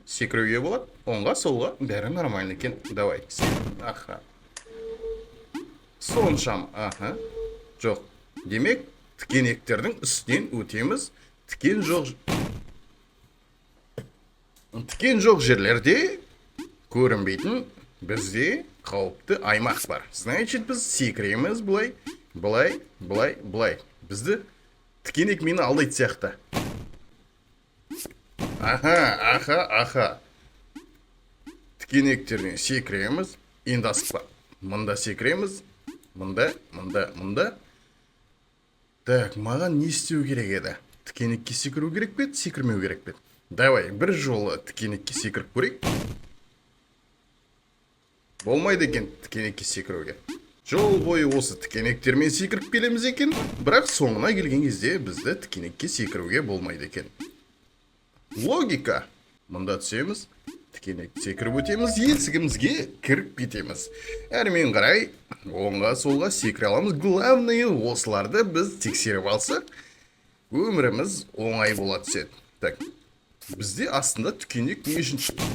Секіруге болады оңға, солға, бәрі нормально екен. Давай, аха, соншам, аха, жоқ. Демек, тікенектердің үстінен өтеміз. Тікен жоқ, тікен жоқ жерлерде көрінбейтін бізде қауіпті аймақ бар. Значит, біз секіреміз былай, былай, былай, былай. Бізді тікенек, мені алдайды сияқты. Аха, аха, аха, тікенектерден секіреміз. Енді асықпа. Мында секіреміз, мында, мында, мында. Так, маған не істеу керек еді? Тікенекке секіру керек пе еді, секірмеу керек пе еді? Давай бір жолы тікенекке секіріп көрейік. Болмайды екен тікенекке секіруге. Жол бойы осы тікенектермен секіріп келеміз екен, бірақ соңына келген кезде бізді тікенекке секіруге болмайды екен. Логика. Мында түсеміз, тікенек секіріп өтеміз, есігімізге кіріп кетеміз. Әрмен қарай оңға, солға секіре аламыз. Главное, осыларды біз тексеріп алсақ, өміріміз оңай бола түседі. Так, бізде астында тікенек не үшін шықты?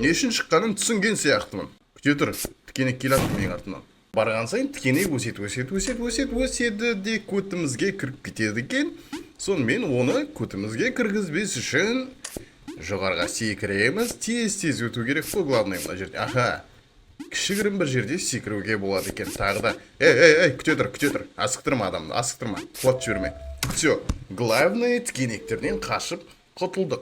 Не үшін шыққанын түсінген сияқтымын. Күте тұр, тікенек келе жатыр менің артымнан. Барған сайын тікенек өседі, өседі, өседі, өседі, өседі де, көтімізге кіріп кетеді екен. Сонымен, оны көтімізге кіргізбес үшін жоғарыға секіреміз. Тез, тез өту керек қой. Главное, мына жерде, аха, кішігірім бір жерде секіруге болады екен тағы да. Ей, ей, ей, күте тұр, күте тұр, асықтырма адамды, асықтырма, құлатып жіберме. Все, главное, тікенектерден қашып құтылдық.